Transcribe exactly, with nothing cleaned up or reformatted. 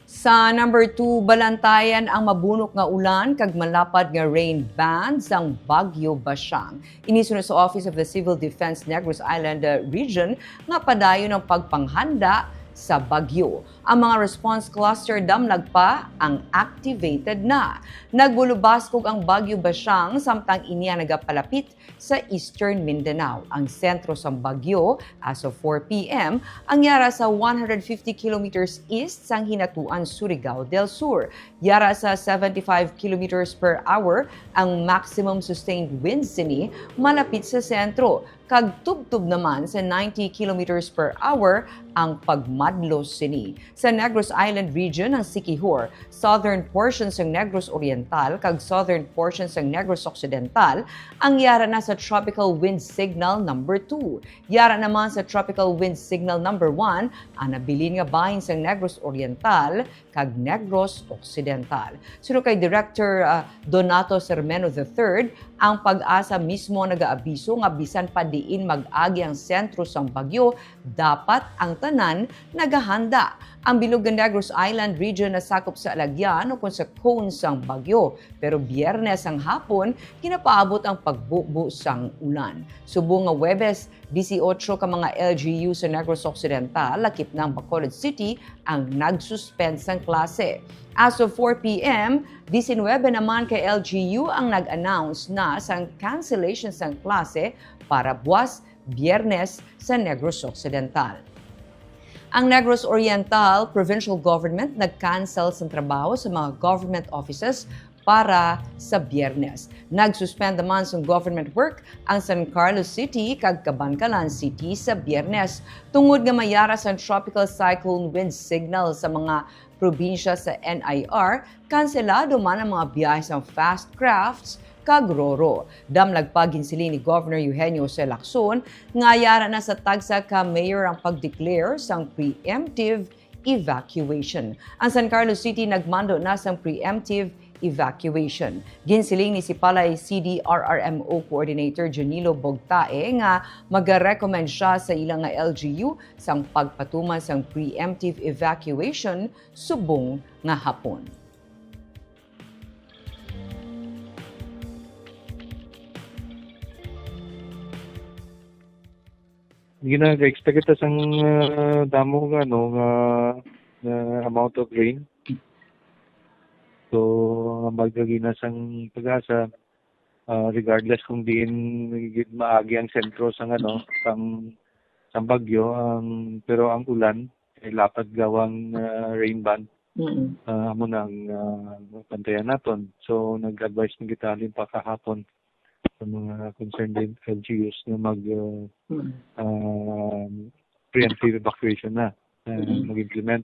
Sa number two, balantayan ang mabunok nga ulan kag malapad nga rain band sang Bagyo Bashang. Ini suno sa Office of the Civil Defense Negros Island, uh, Region nga padayon ang pagpanghanda sa bagyo. Ang mga response cluster damlag pa ang activated na. Nagbulubaskog ang Bagyo Bashang samtang ini ang nagapalapit sa Eastern Mindanao. Ang sentro sang bagyo, as of four p m, ang yara sa one hundred fifty kilometers east sang Hinatuan, Surigao del Sur. Yara sa seventy-five kilometers per hour ang maximum sustained winds sini malapit sa sentro, kag tubtob naman sa ninety kilometers per hour ang pagmadlos sini. Sa Negros Island Region, ang Siquijor, southern portion sang Negros Oriental, kag southern portion sang Negros Occidental ang yara na sa Tropical Wind Signal number two. Yara naman sa Tropical Wind Signal number one ang nabilin nga bahin sang Negros Oriental kag Negros Occidental. Suno kay Director, ah, Donato Sermeno the third, ang PAGASA mismo nagaabiso nga bisan pa diin mag-agi ang sentro sang bagyo, dapat ang tanan nagahanda. Ang bilog nga Negros Island Region nasakop sa alagyan ukon sa cone sang bagyo, pero Biyernes ang hapon ginapaabot ang pagbubo sang ulan. Subong nga Huwebes, disiotso ka mga L G U sa Negros Occidental, lakip na ang Bacolod City, ang nag-suspend sang klase. As of four p m, disinwebe naman ka L G U ang nag-announce na sang cancellation sang klase para buwas Biyernes sa Negros Occidental. Ang Negros Oriental Provincial Government nag-cancel sang trabaho sa mga government offices para sa Biyernes. Nag-suspend naman sang government work ang San Carlos City kag Kabankalan City sa Biyernes tungod nga may yara sang Tropical Cyclone Wind Signal sa mga probinsya sa N I R. Kanselado man ang mga biyahe sang fast crafts kag ro-ro. Damlag pa, ginsiling ni Governor Eugenio Jose Lacson nga yara na sa tagsa ka mayor ang pag-declare sang preemptive evacuation. Ang San Carlos City nagmando na sang preemptive evacuation. Ginsiling ni Sipalay C D R R M O Coordinator Janilo Bogtae nga magarekomend siya sa ila nga L G U sang pagpatuman sang preemptive evacuation subong nga hapon. Gina-expect kita sang, ah, damo nga, ano, nga, nga amount of rain. So, ang magagina sang PAGASA, ah, regardless kung diin gid maagi ang sentro sang, ano, sang, sang bagyo, ang, pero ang ulan kay lapad gawang, ah, rain band. Mm. Ah, amo na ang, ah, bantayan naton. So, nag-advise na kita halin pa kahapon sa mga concerned L G Us na mag, ah, Mm. ah, preemptive evacuation na, ah, Mm. mag-implement.